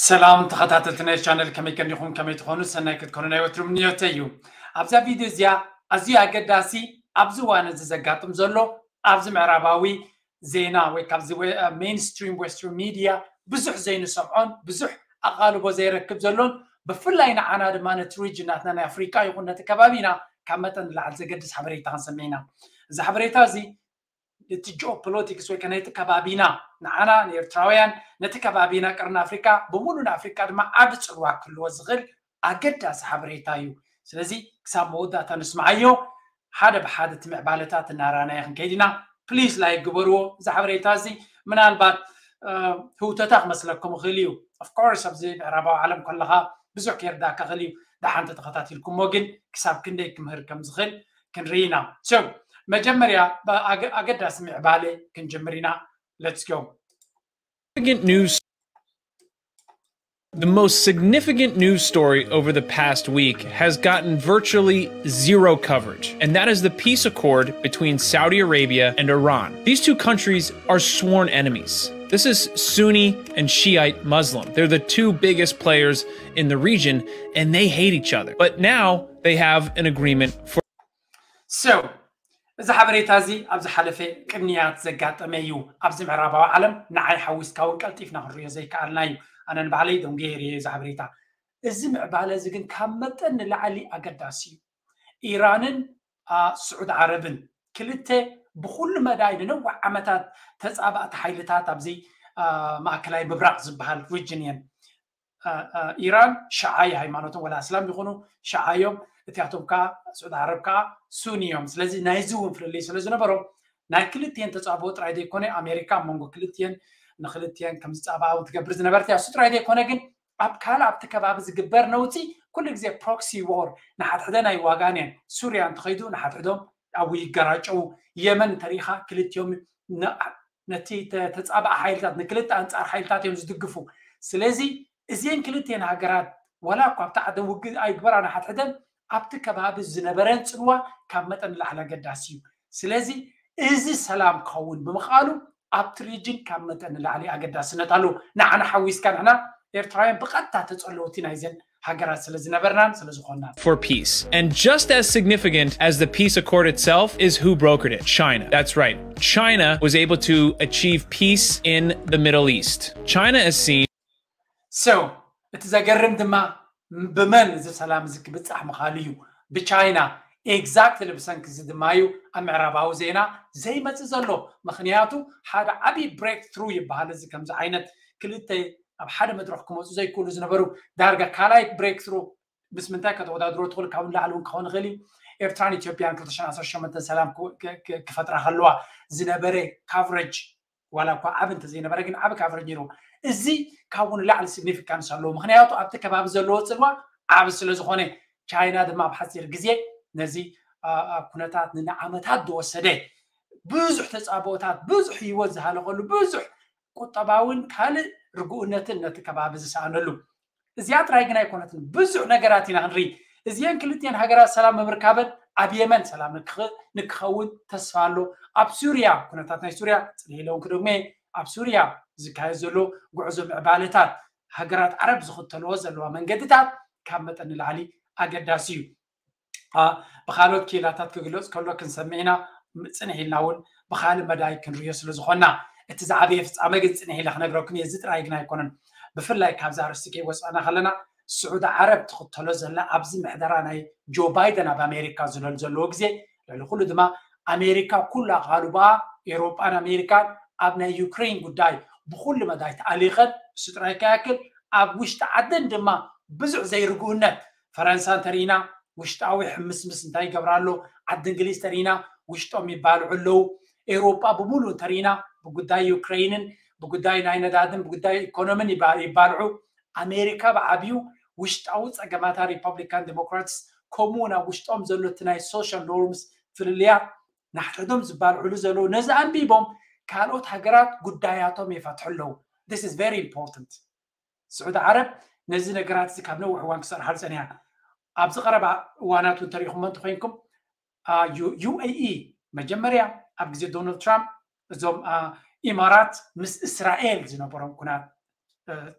ሰላም ተኸታተልቲ ናይ ቻነል፣ ከመይ ቀኒኹም? ከመይ ትኾኑ? ሰናይ ክትኮኑ ናይ ወትሩ ምንዮተይ እዩ። ኣብዛ ቪድዮ እዚኣ ኣዝዩ ኣገዳሲ፣ ኣብዚ እዋን እዚ ዘጋጥም ዘሎ ኣብዚ ምዕራባዊ ዜና ወይ ካብዚ ሜይንስትሪም ዌስተርን ሚድያ ብዙሕ ዘይንሰምዖን ብዙሕ ኣቓልቦ ዘይረክብ ዘሎን፣ ብፍላይ ንዓና ድማ ነቲ ሪጅን ናትና ናይ ኣፍሪቃ ይኹን ነቲ ከባቢና ካብ መጠን ንላዕሊ ዘገድስ ሓበሬታ ክንሰምዕ ኢና። እዚ ሓበሬታ እዚ እቲ ጂኦፖለቲክስ ወይ ከ ነቲ ከባቢና ንዓና ንኤርትራውያን ነቲ ከባቢና ቀርኒ ኣፍሪካ ብምሉእ ንኣፍሪካ ድማ ዓቢ ጽልዋ ክህልዎ ዝኽእል ኣገዳሲ ሓበሬታ እዩ። ስለዚ ክሳብ መወዳእታ ንስምዓዮ። ሓደ ብሓደ እቲ ምዕባለታት እናራናዮ ክንከይድ ኢና። ፕሊዝ ላይክ ግበርዎ። እዚ ሓበሬታ እዚ ምናልባት ህውተታ ክመስለኩም ይኽእል እዩ። ኦፍኮርስ ኣብዚ ምዕራባዊ ዓለም ከለኻ ብዙሕ ከይርዳእካ ይኽእል እዩ። ደሓን ተተኸታቲልኩሞ ግን ክሳብ ክንደይ ክምህር ከም ዝኽእል ክንርኢ ኢና። So መጀመርያ ኣገዳሲ ምዕባለ ክንጀምር ኢና። Let's go. Significant news. The most significant news story over the past week has gotten virtually zero coverage, and that is the peace accord between Saudi Arabia and Iran. These two countries are sworn enemies. This is Sunni and Shiite Muslim. They're the two biggest players in the region, and they hate each other. But now they have an agreement for So እዚ ሓበሬታ እዚ ኣብ ዝሓለፈ ቅንያት ዘጋጠመ እዩ። ኣብዚ ምዕራባዊ ዓለም ንዓይ ሓዊስካ እውን ቀልጢፍና ክንሪኦ ዘይከኣልና እዩ። ኣነ ንባዕለይ ደንጉየ ርእየ እዚ ሓበሬታ። እዚ ምዕባለ እዚ ግን ካብ መጠን ንላዕሊ ኣገዳሲ እዩ። ኢራንን ስዑድ ዓረብን ክልተ ብኩሉ መዳይ ንነዊሕ ዓመታት ተፃባእቲ ሓይልታት ኣብዚ ማእከላይ ምብራቅ ዝበሃል ሪጅን እየን። ኢራን ሸዓይ ሃይማኖቶም ወላ እስላም ይኹኑ ሸዓዮም፣ እቲያቶም ከዓ ስዑድ ዓረብ ከዓ ሱኒ እዮም። ስለዚ ናይዚ እውን ፍልልይ ስለ ዝነበሮም ናይ ክልቲኤን ተፃብኦ ጥራይ ዘይኮነ ኣሜሪካ ኣብ መንጎ ክልቲኤን ንክልቲኤን ከም ዝፃባእ እውን ትገብር ዝነበረት እያ። እሱ ጥራይ ዘይኮነ ግን ኣብ ካልእ ኣብቲ ከባቢ ዝግበር ነውፂ ኩሉ ግዜ ፕሮክሲ ዎር ንሓድሕደን ኣይዋጋን እየን። ሱርያ እንተኸይዱ ንሓድሕዶም ኣብኡ ይገራጨው። የመን እንተሪኢኻ ክልቲኦም ነቲ ተፃባእ ሓይልታት ንክልተ ኣንፃር ሓይልታት እዮም ዝድግፉ። ስለዚ እዚአን ክልቲኤን ሃገራት ዋላ እኳ ኣብቲ ዓደን ውግእ ኣይግበራ ንሓድሕደን ኣብቲ ከባቢ ዝነበረን ፅልዋ ካብ መጠን ንላዕሊ ኣገዳሲ እዩ። ስለዚ እዚ ሰላም ክኸውን ብምኽኣሉ ኣብቲ ሪጅን ካብ መጠን ንላዕሊ ኣገዳስነት ኣለዎ። ንዓና ሓዊስካ ንሕና ኤርትራውያን ብቐጥታ ተጸለውቲ ናይዘን ሃገራት ስለ ዝነበርናን ስለ ዝኾንናን። for peace. And just as significant as the peace accord itself is who brokered it. China. That's right. China was able to achieve peace in the Middle East. China is seen So እቲ ዘገርም ድማ ብመን እዚ ሰላም እዚ ክብጻሕ ምኻሉ እዩ። ብቻይና። ኤግዛክትሊ ብሰንኪ እዚ ድማ እዩ ኣብ ምዕራባዊ ዜና ዘይመጽእ ዘሎ። ምኽንያቱ ሓደ ዓብዪ ብሬክ ትሩ ይበሃል። እዚ ከምዚ ዓይነት ክልተ ኣብ ሓደ መድረኽ ክመፁ ዘይክእሉ ዝነበሩ ዳርጋ ካልኣይ ብሬክ ትሩ ምስ ምንታይ ከተወዳድሮ ትኽእል? ካብ ንላዕሊ እውን ክኸውን ይኽእል እዩ። ኤርትራን ኢትዮጵያን ክልተ ሽሕን ዓሰርተ ሸሞንተ ሰላም ክፈጥራ ከለዋ ዝነበረ ካቨሬጅ ዋላ እኳ ዓብ እንተዘይነበረ ግን ዓብ ካቨሬጅ ነይሩ። እዚ ካብኡ ንላዕሊ ሲግኒፊካንስ ኣለዎ። ምክንያቱ ኣብቲ ከባቢ ዘለዎ ፅልዋ ዓብ ስለዝኾነ ቻይና ድማ ኣብ ሓፂር ግዜ ነዚ ኩነታት ንዓመታት ዝወሰደ ብዙሕ ተፃብኦታት ብዙሕ ህይወት ዝሃለቀሉ ብዙሕ ቁጠባውን ካልእ ርግኡነትን ነቲ ከባቢ ዝሰኣነሉ እዚኣ ጥራይ ግን ኣይኮነትን። ብዙሕ ነገራት ኢና ክንርኢ። እዚአን ክልቲአን ሃገራት ሰላም ምምርካበን ኣብ የመን ሰላም ንክኸውን ተስፋ ኣሎ። ኣብ ሱርያ ኩነታት ናይ ሱርያ ፅንሕ ኢለውን ክደግሞ ኣብ ሱርያ ዝካየድ ዘሎ ጉዕዞ ምዕባለታት ሃገራት ዓረብ ዝኽተልዎ ዘለዋ መንገድታት ካብ መጠን ንላዕሊ ኣገዳሲ እዩ። ብካልኦት ክኢላታት ክግለፅ ከሎ ክንሰምዕ ኢና። ፅንሕ ኢልና እውን ብካልእ መዳይ ክንሪኦ ስለ ዝኾንና እቲ ዝዓበየ ፍፃመ ግን ፅንሕ ኢለ ክነግረኩም እየ። እዚ ጥራይ ግን ኣይኮነን። ብፍላይ ካብዚ ኣርእስቲ ከይወፃእና ከለና ስዑዲ ዓረብ ትኽተሎ ዘላ ኣብዚ ምሕደራ ናይ ጆ ባይደን ኣብ ኣሜሪካ ዝለሉ ዘለዎ ግዜ ልዕሊ ኩሉ ድማ ኣሜሪካ ኩላ ቃልቦኣ ኤውሮጳን ኣሜሪካን ኣብ ናይ ዩክሬን ጉዳይ ብኩሉ መዳይ ተኣሊኸን እሱ ጥራይ ከያክል ኣብ ውሽጢ ዓደን ድማ ብዙሕ ዘይርግኡነት ፈረንሳ እንተርኢና ውሽጣዊ ሕምስምስ እንታይ ይገብራ ኣሎ። ዓዲ እንግሊዝ ተርኢና ውሽጦም ይባልዑ ኣለዉ። ኤውሮጳ ብምሉእ እንተርኢና ብጉዳይ ዩክሬንን ብጉዳይ ናይ ነዳድን ብጉዳይ ኢኮኖሚን ይባልዑ። ኣሜሪካ ብዓብዩ ውሽጣዊ ፀገማታ ሪፐብሊካን ዴሞክራትስ ከምኡ እውን ኣብ ውሽጦም ዘሎ እቲ ናይ ሶሻል ኖርምስ ፍልልያት ናሕድሕዶም ዝባልዕሉ ዘለዉ ነዚ ኣንቢቦም ካልኦት ሃገራት ጉዳያቶም ይፈትሑ ኣለዉ። This is very important። ስዑዲ ዓረብ ነዚ ነገራት እዚ ካብ ነዊሕ እዋን ክሰርሓሉ ፀኒሓ። ኣብዚ ቀረባ እዋናት እውን ተሪኹሞ እንተኮይንኩም ዩኤኢ መጀመርያ ኣብ ግዜ ዶናልድ ትራምፕ እዞም ኢማራት ምስ እስራኤል ዝነበሮም ኩናት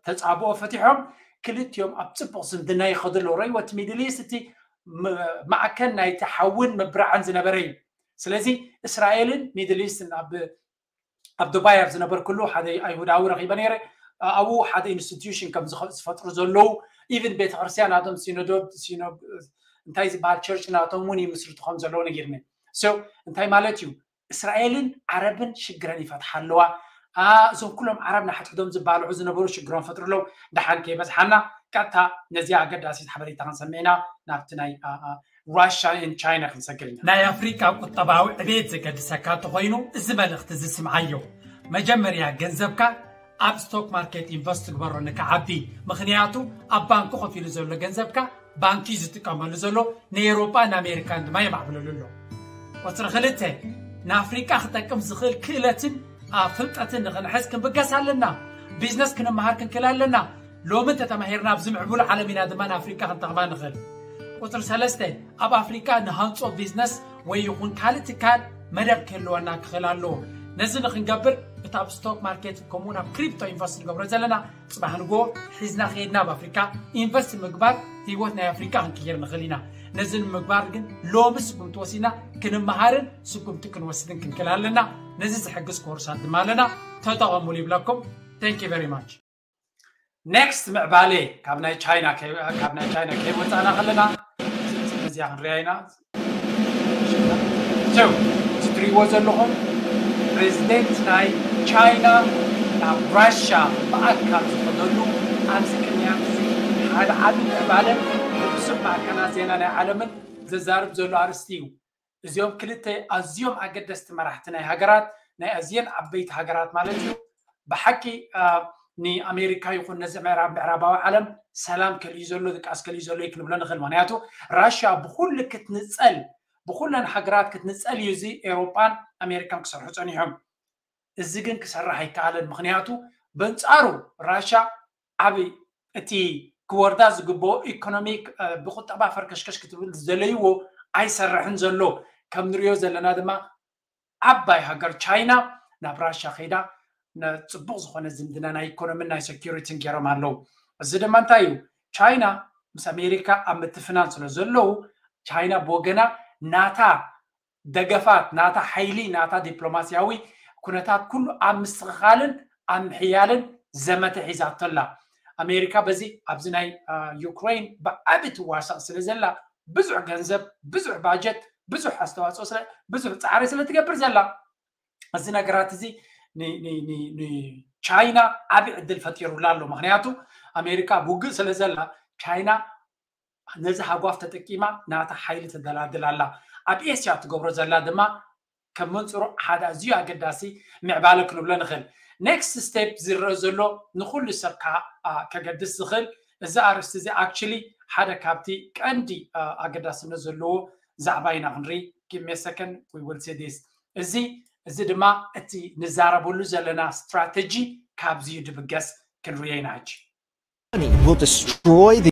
ተፃብኦ ፈቲሖም ክልቲኦም ኣብ ፅቡቕ ዝምድና ይኸዱ ኣለዉ። ረይዎ እቲ ሚድል ኢስት እቲ ማዕከን ናይቲ ሓውን ምብራዕን ዝነበረ እዩ። ስለዚ እስራኤልን ሚድል ኢስትን ኣብ ኣብ ዱባይ ኣብ ዝነበርኩሉ ሓደ ኣይሁዳዊ ረኺበ ነይረ። ኣብኡ ሓደ ኢንስቲትዩሽን ከም ዝፈጥሩ ዘለዉ ኢቨን ቤተክርስትያን ናቶም ሲኖዶድ እንታይ ዝበሃል ቸርች ናቶም እውን ይምስርቱ ከም ዘለዉ ነጊርኒ። እንታይ ማለት እዩ? እስራኤልን ዓረብን ሽግረን ይፈትሓ ኣለዋ። እዞም ኩሎም ዓረብ ንሓድሕዶም ዝባልዑ ዝነበሩ ሽግሮም ፈጥሩ ኣለዉ። ደሓን ከይበዝሓና ቀጥታ ነዚኣ ኣገዳሲት ሓበሬታ ክንሰምዕ ኢና ናብቲ ናይ ራሽያ ን ቻይና ክንሰግር ኢና። ናይ ኣፍሪቃ ቁጠባዊ ዕቤት ዘገድሰካ እንተኾይኑ እዚ መልእኽቲ እዚ ስምዓዮ። መጀመርያ ገንዘብካ ኣብ ስቶክ ማርኬት ኢንቨስት ትግበሮ ንክዓቢ። ምኽንያቱ ኣብ ባንኪ ኮፍ ኢሉ ዘሎ ገንዘብካ ባንኪ ዝጥቀመሉ ዘሎ ንኤውሮጳ ንኣሜሪካን ድማ የማዕብለሉ ኣሎ። ቁፅሪ ክልተ ንኣፍሪቃ ክጠቅም ዝኽእል ክእለትን ፍልጠትን ንኽንሕዝ ክንብገስ ኣለና። ቢዝነስ ክንመሃር ክንክእል ኣለና። ሎሚ እንተተማሂርና ኣብዚ ምዕቡል ዓለም ኢና ድማ ንኣፍሪቃ ክንጠቕማ ንኽእል። ቁፅሪ ሰለስተ ኣብ ኣፍሪቃ ንሃንፆ ቢዝነስ ወይ ይኹን ካልእ ትካል መደብ ክህልወና ክኽእል ኣለዎ። ነዚ ንክንገብር እቲ ኣብ ስቶክ ማርኬት ከምኡውን ኣብ ክሪፕቶ ኢንቨስት ንገብሮ ዘለና ፅባሕ ንጎ ሒዝና ከይድና ኣብ ኣፍሪካ ኢንቨስት ምግባር ህይወት ናይ ኣፍሪካ ክንቅይር ንኽእል ኢና። ነዚ ንምግባር ግን ሎሚ ስጉምቲ ወሲድና ክንመሃርን ስጉምቲ ክንወስድን ክንክእል ኣለና። ነዚ ዝሕግዝ ኮርሳት ድማ ኣለና። ተጠቐሙሉ ይብለኩም። Thank you very much። ኔክስት ምዕባለ ካብ ናይ ቻይና ካብ ናይ ቻይና ከይወፃና ከለና እዚኣ ክንሪያ ኢና። እዚ ትሪእዎ ዘለኹም ፕሬዚደንት ናይ ቻይና ናብ ራሽያ ብኣካል ዝኸደሉ ኣብዚ ቅንያት እዚ ሓደ ዓብዪ ምዕባለን ብዙሕ ማዕከናት ዜና ናይ ዓለምን ዘዛርብ ዘሎ ኣርእስቲ እዩ። እዚኦም ክልተ ኣዝዮም ኣገደስቲ መራሕቲ ናይ ሃገራት ናይ ኣዝየን ዓበይቲ ሃገራት ማለት እዩ። ብሓቂ ንኣሜሪካ ይኹን ነዚ ምዕራብ ምዕራባዊ ዓለም ሰላም ከልዩ ዘሎ ድቃስ ከልዩ ዘሎ እዩ ክንብሎ ንኽእል። ምክንያቱ ራሽያ ብኩሉ ክትንፀል ብኩለን ሃገራት ክትንፀል እዩ እዚ ኤውሮጳን ኣሜሪካን ክሰርሑ ፀኒሖም። እዚ ግን ክሰርሕ ኣይከኣለን። ምክንያቱ በንፃሩ ራሽያ ዓብ እቲ ክወርዳ ዝግብኦ ኢኮኖሚክ ብቁጠባ ፈርከሽከሽ ክትብል ዝደለይዎ ኣይሰርሕን ዘሎ። ከም ንሪኦ ዘለና ድማ ዓባይ ሃገር ቻይና ናብ ራሽያ ከይዳ ፅቡቕ ዝኾነ ዝምድና ናይ ኢኮኖሚን ናይ ሴኪሪቲን ገይሮም ኣለዉ። እዚ ድማ እንታይ እዩ? ቻይና ምስ ኣሜሪካ ኣብ ምትፍናን ስለ ዘለዉ ቻይና ብወገና ናታ ደገፋት ናታ ሓይሊ ናታ ዲፕሎማስያዊ ኩነታት ኩሉ ኣብ ምስትኽኻልን ኣብ ምሕያልን ዘመተ ሒዛቶ ኣላ። ኣሜሪካ በዚ ኣብዚ ናይ ዩክሬን ብዓቢ ትዋሳእ ስለ ዘላ ብዙሕ ገንዘብ ብዙሕ ባጀት ብዙሕ ኣስተዋፅኦ ብዙሕ ፃዕሪ ስለ ትገብር ዘላ እዚ ነገራት እዚ ንቻይና ዓቢ ዕድል ፈጢሩላ ኣሎ። ምክንያቱ ኣሜሪካ ውግእ ስለ ዘላ ቻይና ነዚ ሃጓፍ ተጠቂማ ናታ ሓይሊ ተደላድል ኣላ። ኣብ ኤስያ ትገብሮ ዘላ ድማ ከም መንፅሮ ሓደ ኣዝዩ ኣገዳሲ ምዕባለ ክንብሎ ንኽእል። ኔክስት ስቴፕ ዝረአ ዘሎ ንኩሉ ሰብ ከገድስ ዝኽእል እዚ ኣርእስቲ እዚ ኣክቹሊ ሓደ ካብቲ ቀንዲ ኣገዳስነት ዘለዎ ዛዕባ ኢና ክንርኢ። ጊቭ ሚ ሰከንድ ዊ ዊል ሲ ዲስ እዚ እዚ ድማ እቲ ንዛረበሉ ዘለና ስትራተጂ ካብዚ እዩ ድብገስ ክንርዮ ኢና ሕጂ። Money will destroy the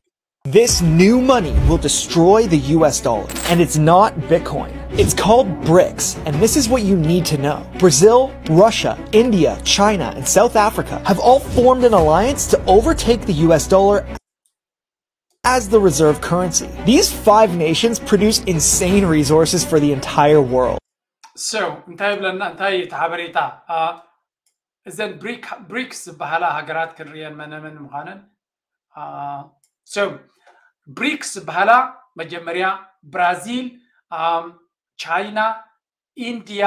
this new money will destroy the U S dollar, and it's not Bitcoin. It's called BRICS, and this is what you need to know. Brazil, Russia, India, China, and South Africa have all formed an alliance to overtake the U S dollar as the reserve currency. These five nations produce insane resources for the entire world. So እንታይ ይብለና እንታይ እቲ ሓበሬታ እዘን ብሪክስ ዝበሃላ ሃገራት ክንርየን መነመን ምዃነን። So ብሪክስ ዝበሃላ መጀመርያ ብራዚል፣ ቻይና፣ ኢንድያ፣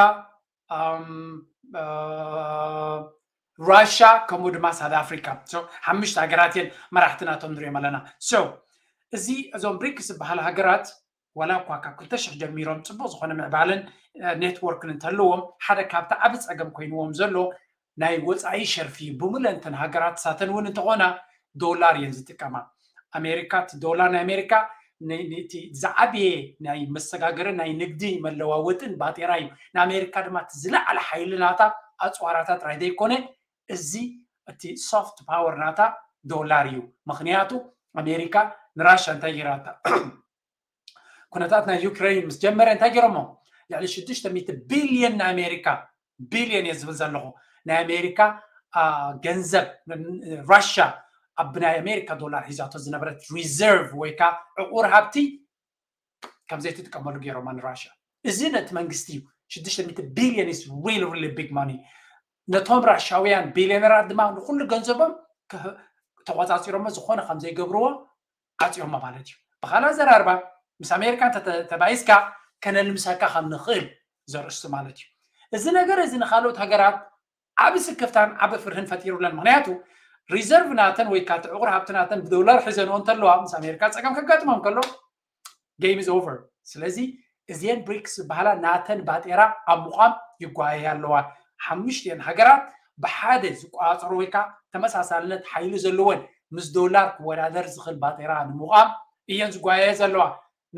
ራሽያ ከምኡ ድማ ሳውት ኣፍሪካ። ሓሙሽተ ሃገራት እየን መራሕቲ ናቶም ንሪኦም ኣለና። So እዚ እዞም ብሪክስ ዝበሃላ ሃገራት ዋላ እኳ ካብ ክልተ ሽሕ ጀሚሮም ፅቡቕ ዝኾነ ምዕባለን ኔትወርክን እንተለዎም ሓደ ካብቲ ዓቢ ፀገም ኮይንዎም ዘሎ ናይ ወፃኢ ሸርፊ እዩ። ብምሉእን እተን ሃገራት ሳተን እውን እንተኾና ዶላር እየን ዝጥቀማ። ኣሜሪካ እቲ ዶላር ናይ ኣሜሪካ እቲ ዝዓበየ ናይ መሰጋገርን ናይ ንግዲ መለዋወጥን ባጤራ እዩ። ንኣሜሪካ ድማ እቲ ዝለዓለ ሓይሊ ናታ ኣፅዋራታ ጥራይ ዘይኮነ እዚ እቲ ሶፍት ፓወር ናታ ዶላር እዩ። ምክንያቱ ኣሜሪካ ንራሻ እንታይ ገይራታ? ኩነታት ናይ ዩክሬን ምስ ጀመረ እንታይ ገይሮሞ? ልዕሊ ሽዱሽተ ሚእቲ ቢልየን ናይ ኣሜሪካ ቢልየን እየ ዝብል ዘለኹ ናይ ኣሜሪካ ገንዘብ ራሽያ ኣብ ናይ ኣሜሪካ ዶላር ሒዛቶ ዝነበረት ሪዘርቭ ወይ ከዓ ዕቑር ሃብቲ ከም ዘይትጥቀመሉ ገይሮማ ንራሽያ። እዚ ነቲ መንግስቲ እዩ። ሽዱሽተ ሚእቲ ቢልዮን is really really big money። ነቶም ራሻውያን ቢልዮነራት ድማ ንኩሉ ገንዘቦም ተቆፃፂሮሞ ዝኾነ ከም ዘይገብርዎ ዓፅዮሞ ማለት እዩ። ብካልእ ኣዘራርባ ምስ ኣሜሪካ ተባኢስካ ከነልምሰካ ከም ንኽእል ዘርእስቱ ማለት እዩ። እዚ ነገር እዚ ንካልኦት ሃገራት ዓብ ስክፍታን ዓብ ፍርህን ፈጢሩለን። ምክንያቱ ሪዘርቭ ናተን ወይ ከዓ ዕቑር ሃብቲ ናተን ብዶላር ሒዘንኦ እንተለዋ ምስ ኣሜሪካ ፀገም ከጋጥሞም ከሎ game is over። ስለዚ እዚአን ብሪክስ ዝበሃላ ናተን ባጤራ ኣብ ምቋም ይጓየያ ኣለዋ። ሓሙሽቲአን ሃገራት ብሓደ ዝቋፀሩ ወይ ከዓ ተመሳሳልነት ሓይሊ ዘለወን ምስ ዶላር ክወዳደር ዝኽእል ባጤራ ንምቋም እየን ዝጓየያ ዘለዋ።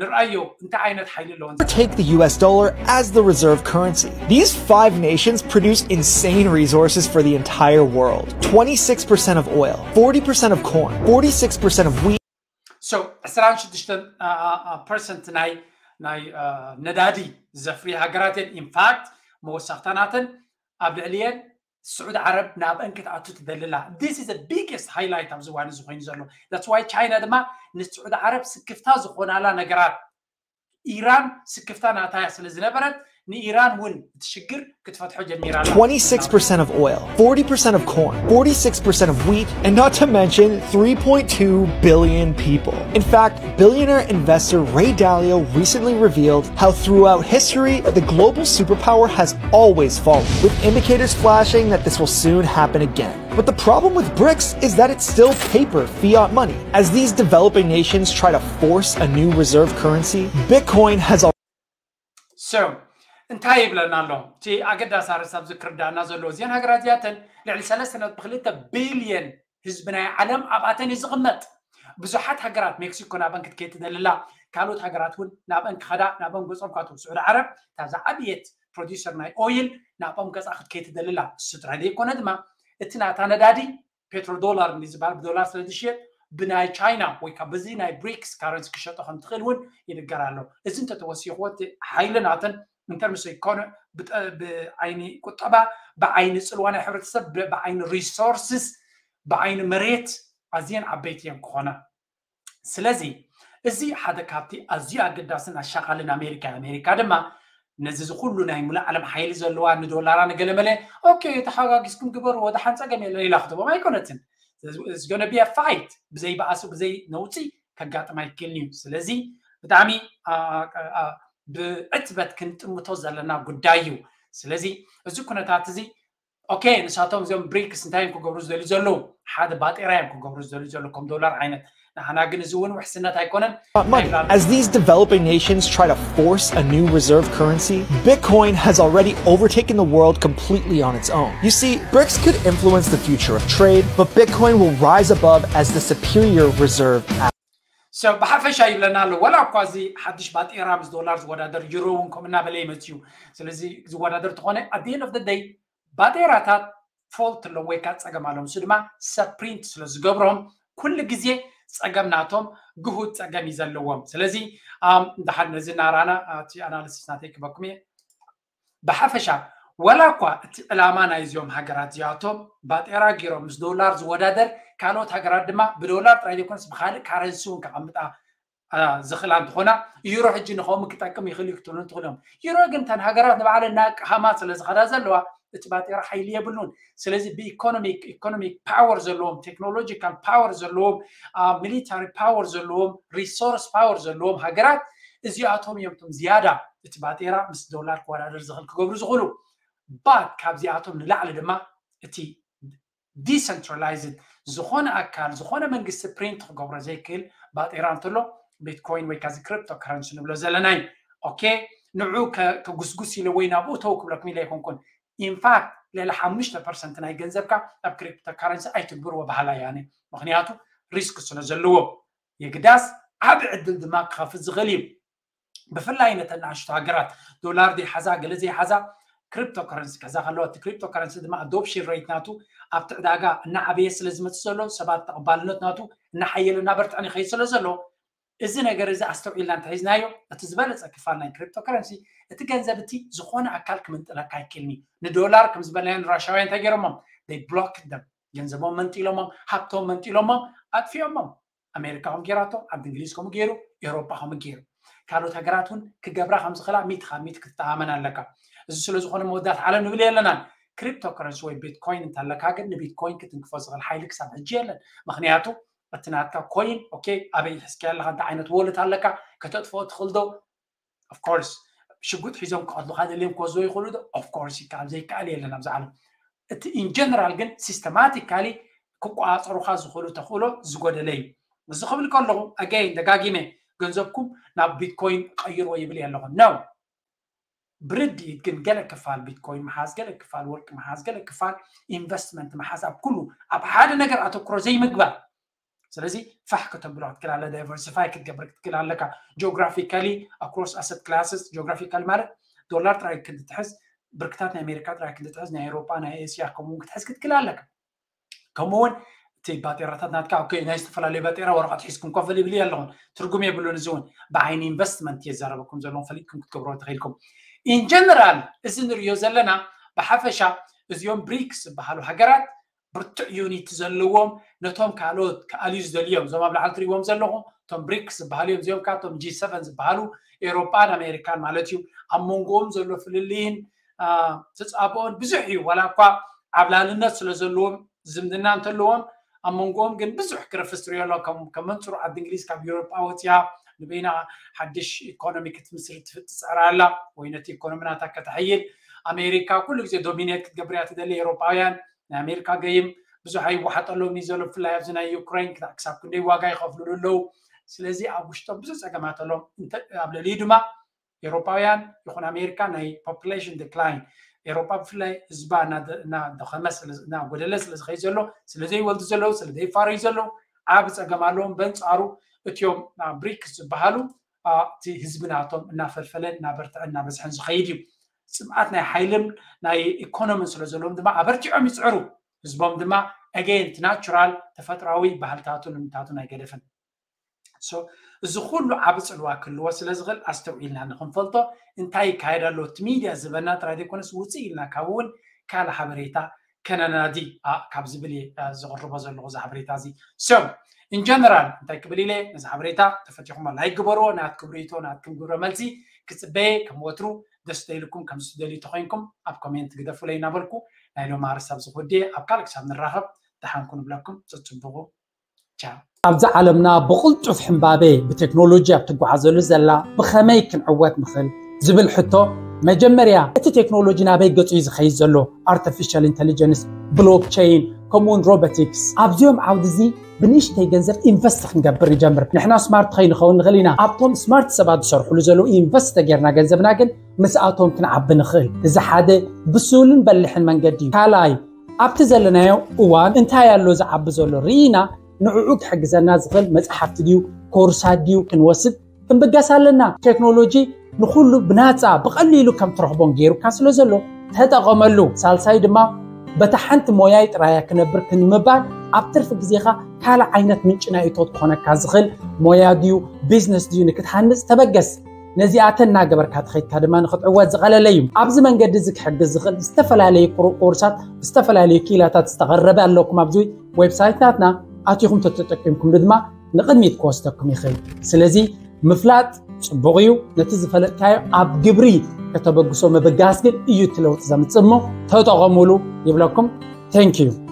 ንርኣዮ እንታይ ዓይነት ሓይሊ ኣለወን። Take the U S dollar as the reserve currency. These five nations produce insane resources for the entire world. Twenty-six percent of oil, forty percent of corn, forty-six percent of wheat. So ዕስራን ሽዱሽተን ፐርሰንት ናይ ናይ ነዳዲ ዘፍሪ ሃገራት እየን። ኢንፋክት መወሳኽታ ናተን ኣብ ልዕሊየን ስዑድ ዓረብ ናብአን ክትኣቱ ትደልላ። This is the biggest highlight ኣብዚ እዋን እዚ ኮይኑ ዘሎ። That's why ቻይና ድማ ንስዑድ ዓረብ ስክፍታ ዝኾናላ ነገራት ኢራን ስክፍታ ናታያ ስለ ዝነበረት ንኢራን እውን እቲ ሽግር ክትፈትሖ ጀሚራ። Twenty-six percent of oil, forty percent of corn, forty-six percent of wheat, and not to mention three point two billion people. In fact, billionaire investor Ray Dalio recently revealed how throughout history, the global superpower has always fallen, with indicators flashing that this will soon happen again. But the problem with brics is that it's still paper fiat money, as these developing nations try to force a new reserve currency. Bitcoin has so እንታይ ይብለና ኣሎ? እቲ ኣገዳሲ ኣርእስቲ ኣብዚ ክርዳእና ዘሎ እዚአን ሃገራት እዚኣተን ልዕሊ ሰለስተ ነጥቢ ክልተ ቢልየን ህዝቢ ናይ ዓለም ኣብኣተን እዩ ዝቕመጥ። ብዙሓት ሃገራት ሜክሲኮ ናበን ክትከይድ ትደልላ፣ ካልኦት ሃገራት እውን ናበን ክኸዳ ናበን ገጾም ካቱ ስዑድ ዓረብ እታ ዝዓብየት ፕሮዲሰር ናይ ኦይል ናብኦም ገጻ ክትከይድ ትደልላ። እሱ ጥራይ ዘይኮነ ድማ እቲ ናታ ነዳዲ ፔትሮ ዶላር እንዲ ዝበሃል ብዶላር ስለ ዝሽየጥ ብናይ ቻይና ወይ ካብ በዚ ናይ ብሪክስ ካረንሲ ክሸጦ ከም ትኽእል እውን ይንገር ኣሎ። እዚ እንተተወሲኽዎ እቲ ሓይሊ ናተን እንተርምስ ኢኮኖ ብዓይኒ ቁጠባ ብዓይኒ ፅልዋ ናይ ሕብረተሰብ ብዓይኒ ሪሶርስስ ብዓይኒ መሬት ኣዝየን ዓበይቲ እዮም ክኾና። ስለዚ እዚ ሓደ ካብቲ ኣዝዩ ኣገዳስን ኣሻቓልን ኣሜሪካ ኣሜሪካ ድማ ነዚ ዝኩሉ ናይ ሙሉእ ዓለም ሓይሊ ዘለዋ ንዶላራ ንገለመለ ኦኬ ተሓጋጊዝኩም ግበርዎ ደሓን ፀገም የለን ኢላ ክትቦም ኣይኮነትን። It's gonna be a fight ብዘይ በኣሱ ብዘይ ነውፂ ከጋጥም ኣይክእልን እዩ። ስለዚ ብጣዕሚ ብዕትበት ክንጥምቶ ዘለና ጉዳይ እዩ። ስለዚ እዚ ኩነታት እዚ ኦኬ ንሳቶም እዚኦም ብሪክስ እንታይ እዮም ክገብሩ ዝደልዩ ዘለዉ? ሓደ ባጤራ እዮም ክገብሩ ዝደልዩ ዘለዉ ከም ዶላር ዓይነት። ንሓና ግን እዚ እውን ውሕስነት ኣይኮነን። As these developing nations try to force a new reserve currency, Bitcoin has already overtaken the world completely on its own. You see, brics could influence the future of trade, but Bitcoin will rise above as the superior reserve. So ብሓፈሻ ይብለና ኣሎ። ወላ እኳ እዚ ሓድሽ ባጤራ ምስ ዶላር ዝወዳደር ዩሮ እውን ከምኡ እናበለ ይመፅእ እዩ። ስለዚ ዝወዳደር ተኾነ at the end of the day ባጤራታት ፎልት ኣለዎም ወይ ከዓ ፀገም ኣለዎም። እሱ ድማ ሰብ ፕሪንት ስለ ዝገብሮም ኩሉ ግዜ ፀገም ናቶም ግሁድ ፀገም እዩ ዘለዎም። ስለዚ እንድሓር ነዚ እናራና እቲ ኣናሊሲስ ናተይ ክበኩም እየ። ብሓፈሻ ወላ እኳ እቲ ዕላማ ናይዚኦም ሃገራት እዚኣቶም ባጤራ ገይሮም ምስ ዶላር ዝወዳደር ካልኦት ሃገራት ድማ ብዶላር ጥራይ ዘይኮነስ ብካልእ ካረንሲ እውን ከቐምጣ ዝኽላ እንትኾና ዩሮ ሕጂ ንኸምኡ ክጠቅም ይኽእል እዩ ክትብሉ እንትኽእሎም። ዩሮ ግን እተን ሃገራት ንባዕለን ናቅሃማ ስለ ዝኸዳ ዘለዋ እቲ ባጤራ ሓይሊ የብሉን። ስለዚ ብኢኮኖሚክ ኢኮኖሚክ ፓወር ዘለዎም ቴክኖሎጂካል ፓወር ዘለዎም ሚሊታሪ ፓወር ዘለዎም ሪሶርስ ፓወር ዘለዎም ሃገራት እዚኣቶም እዮም እቶም ዝያዳ እቲ ባጤራ ምስ ዶላር ክወዳደር ዝኽእል ክገብሩ ዝኽእሉ። ባት ካብዚኣቶም ንላዕሊ ድማ እቲ ዲሰንትራላይዝድ ዝኾነ ኣካል ዝኾነ መንግስቲ ፕሪንት ክገብሮ ዘይክእል ባጤራ እንተሎ ቢትኮይን ወይ ካዚ ክሪፕቶ ከረንሲ ንብሎ ዘለና እዩ። ኦኬ ንዑ ከጉስጉስ ኢለ ወይ ናብኡ ተው ክብለኩም ኢለ ኣይኮንኩን። ኢንፋክት ልዕሊ ሓሙሽተ ፐርሰንት ናይ ገንዘብካ ኣብ ክሪፕቶ ከረንሲ ኣይትግብርዎ በሃላይ ኣነ። ምክንያቱ ሪስክ ስለ ዘለዎ የግዳስ ዓቢ ዕድል ድማ ክኸፍት ዝኽእል እዩ። ብፍላይ ነተን ንኣሽቱ ሃገራት ዶላር ዘይሓዛ ገለ ዘይሓዛ ክሪፕቶ ከረንሲ ከዛ ከለዋ እቲ ክሪፕቶ ከረንሲ ድማ ኣዶፕሽን ሬት ናቱ ኣብቲ ዕዳጋ እናዓበየ ስለ ዝመፅእ ዘሎ ሰባት ተቐባልነት ናቱ እናሓየለ እናበርትዐን ይኸይድ ስለ ዘሎ እዚ ነገር እዚ ኣስተውዒልና እንተሒዝናዮ እቲ ዝበለፀ ክፋል ናይ ክሪፕቶ ከረንሲ እቲ ገንዘብ እቲ ዝኾነ ኣካል ክምንጥለካ ኣይክእልኒ። ንዶላር ከም ዝበልናዮ ንራሻውያን እንታይ ገይሮሞም they blocked them። ገንዘቦም መንጢሎሞም፣ ሃብቶም መንጢሎሞም፣ ኣጥፊኦሞም። ኣሜሪካ ከም ገይራቶ፣ ዓዲ እንግሊዝ ከምኡ ገይሩ፣ ኤውሮጳ ከምኡ ገይሩ። ካልኦት ሃገራት እውን ክገብራ ከም ዝኽእላ ሚት ካብ ሚት ክትተኣመን ኣለካ። እዚ ስለ ዝኾነ መወዳት ዓለም ንብል የለናን። ክሪፕቶ ከረንሲ ወይ ቢትኮይን እንተለካ ግን ንቢትኮይን ክትንክፎ ዝኽእል ሓይሊ ክሳብ ሕጂ የለን። ምክንያቱ እቲ ናትካ ኮይን ኦኬ ኣበይ ሒዝካ ኣለካ፣ እንታይ ዓይነት ወለት ኣለካ፣ ከተጥፍኦ ትኽእል ዶ? ኦፍኮርስ ሽጉጥ ሒዞም ክቐትሉካ ደልዮም ክወስዶ ይኽእሉ ዶ? ኦፍኮርስ ይከኣል፣ ዘይከኣል የለን ኣብዚ ዓለም። እቲ ኢንጀነራል ግን ሲስተማቲካሊ ክቆፃፀሩካ ዝኽእሉ ተኽእሎ ዝጎደለ እዩ። እዚ ክብል ከለኹ ኣገይን ደጋጊመ ገንዘብኩም ናብ ቢትኮይን ቀይርዎ ይብል ኣለኹ ነው። ብርድኢት ግን ገለ ክፋል ቢትኮይን ምሓዝ፣ ገለ ክፋል ወርቂ ምሓዝ፣ ገለ ክፋል ኢንቨስትመንት ምሓዝ፣ ኣብ ኩሉ ኣብ ሓደ ነገር ኣተኩሮ ዘይምግባር። ስለዚ ፋሕ ከተብሎ ክትክእል ኣለ፣ ዳይቨርሲፋይ ክትገብር ክትክእል ኣለካ። ጂኦግራፊካሊ ኣክሮስ ኣሰት ክላስስ፣ ጂኦግራፊካሊ ማለት ዶላር ጥራይ ክንትትሕዝ፣ ብርክታት ናይ ኣሜሪካ ጥራይ ክንትትሕዝ፣ ናይ ኤሮፓ ናይ ኤስያ ከምኡውን ክትሕዝ ክትክእል ኣለካ። ከምኡውን እቲ ባጤራታት ናትካ ኦኬ ናይ ዝተፈላለዩ ባጤራ ወረቐት ሒዝኩም ኮፈል ይብል ኣለኹን ትርጉም የብሉን። እዚ እውን ብዓይኒ ኢንቨስትመንት የዛረበኩም ዘለኹም ፈሊጥኩም ክትገብሮ ተኽኢልኩም። ኢንጀነራል እዚ ንሪዮ ዘለና ብሓፈሻ እዚኦም ብሪክስ ዝበሃሉ ሃገራት ብርቱዕ ዩኒቲ ዘለዎም ነቶም ካልኦት ክኣልዩ ዝደልዮም እዞም ኣብ ላዕሊ ትሪእዎም ዘለኹም እቶም ብሪክስ ዝበሃሉ እዮም። እዚኦም ካብቶም ጂ ሰቨን ዝበሃሉ ኤሮጳን ኣሜሪካን ማለት እዩ። ኣብ መንጎኦም ዘሎ ፍልልይን ተፃብኦን ብዙሕ እዩ። ዋላ እኳ ዓብላልነት ስለ ዘለዎም ዝምድና እንተለዎም ኣብ መንጎኦም ግን ብዙሕ ክረፍስ ትሪኦ ኣሎ። ከም መንፅሩ ዓዲ እንግሊዝ ካብ ኤውሮጳ ወፅያ ንበይና ሓድሽ ኢኮኖሚ ክትምስርት ትፅዕር ኣላ ወይ ነቲ ኢኮኖሚ ናታ ከተሕይል። ኣሜሪካ ኩሉ ግዜ ዶሚኔት ክትገብር እያ ትደሊ ኤውሮጳውያን። ናይ ኣሜሪካ ገይም ብዙሕ ኣይወሓጠሎም እዩ ዘሎ። ብፍላይ ኣብዚ ናይ ዩክሬን ክሳብ ክንደይ ዋጋ ይኸፍሉሉ ኣለዉ። ስለዚ ኣብ ውሽጦም ብዙሕ ፀገማት ኣለዎም። ኣብ ልዕሊኡ ድማ ኤውሮጳውያን ይኹን ኣሜሪካ ናይ ፖፕሌሽን ዲክላይን ኤውሮጳ ብፍላይ ህዝባ እናደኸመ እናጎደለ ስለ ዝኸይ ዘሎ ስለ ዘይወልዱ ዘለዉ ስለ ዘይፋረዩ ዘለዉ ዓብ ፀገም ኣለዎም። በንፃሩ እትዮም ብሪክስ ዝበሃሉ እቲ ህዝቢ ናቶም እናፈልፈለን እናበርትዐን እናበዝሐን ዝኸይድ እዩ። ፅምኣት ናይ ሓይልን ናይ ኢኮኖምን ስለ ዘለዎም ድማ ኣበርቲዖም ይፅዕሩ። ህዝቦም ድማ ኣገይን ናቹራል ተፈጥራዊ ባህልታቱን እምነታቱን ኣይገደፍን። እዚ ኩሉ ዓብ ፅልዋ ክህልዎ ስለ ዝኽእል ኣስተውዒልና ንክንፈልጦ እንታይ ይካየድ ኣሎ እቲ ሚድያ ዝበና ጥራይ ዘይኮነስ ውፅእ ኢልና ካብ እውን ካልእ ሓበሬታ ከነናዲ ካብ ዝብል እየ ዝቕርቦ ዘለኹ እዚ ሓበሬታ እዚ። So in general እንታይ ክብል ኢለ ነዚ ሓበሬታ ተፈቲኹሞ ላይክ ግበርዎ። ናትኩም ርእይቶ ናትኩም ግብረ መልሲ ክፅበየ ከም ወትሩ ደስ ደይልኩም ከም ዝትደልዩ ተኮይንኩም ኣብ ኮሜንት ግደፉለይ እናበልኩ ናይ ሎም ኣርስ ኣብዚ ክወድየ ኣብ ካልእ ክሳብ ንራኸብ ደሓንኩ ንብለኩም። ፅፅብቑ። ቻው። ኣብዚ ዓለምና ብቕልጡፍ ሕምባቤ ብቴክኖሎጂ ኣብ ትጓዓዘሉ ዘላ ብኸመይ ክንዕወት ንኽእል ዝብል ሕቶ መጀመርያ እቲ ቴክኖሎጂ ናበይ ገጹ እዩ ዝኸይድ ዘሎ? ኣርቲፊሻል ኢንተሊጀንስ፣ ብሎክቸይን ከምኡውን ሮቦቲክስ ኣብዚኦም ዓውዲ እዚ ብንእሽተይ ገንዘብ ኢንቨስት ክንገብር ንጀምር። ንሕና ስማርት ከይንኸውን ንኽእል ኢና። ኣብቶም ስማርት ሰባት ዝሰርሕሉ ዘለዉ ኢንቨስት ተጌርና ገንዘብና ግን ምስኣቶም ክንዓቢ ንኽእል። እዚ ሓደ ብሱልን በልሕን መንገዲ እዩ። ካልኣይ ኣብቲ ዘለናዮ እዋን እንታይ ኣሎ ዝዓቢ ዘሎ ርኢና ንዕኡ ክሕግዘና ዝኽእል መፅሓፍቲ ድዩ ኮርሳት ድዩ ክንወስድ ክንብገስ ኣለና። ቴክኖሎጂ ንኹሉ ብናፃ ብቐሊሉ ከም ትረኽቦን ገይሩካ ስለ ዘሎ ተጠቐመሉ። ሳልሳይ ድማ በታ ሓንቲ ሞያይ ጥራያ ክነብር ክንምባል ኣብ ትርፊ ግዜኻ ካልእ ዓይነት ምንጪ ናይ እቶት ክኾነካ ዝኽእል ሞያ ድዩ ቢዝነስ ድዩ ንክትሃንፅ ተበገስ። ነዚኣተን እናገበርካ ተኸይድካ ድማ ንክትዕወት ዝቐለለ እዩ። ኣብዚ መንገዲ እዚ ክሕግዝ ዝኽእል ዝተፈላለዩ ኮርሳት ብዝተፈላለዩ ክኢላታት ዝተቐረበ ኣለኩም ኣብዚ ዌብሳይት ናትና ኣቲኹም ተተጠቂምኩም ድማ ንቕድሚት ክወስደኩም ይኽእል። ስለዚ ምፍላጥ ፅቡቕ እዩ። ነቲ ዝፈለጥካዮ ኣብ ግብሪ ከተበግሶ ምብጋስ ግን እዩ እቲ ለውጢ ዘምፅእ እሞ ተጠቐሙሉ ይብለኩም። Thank you።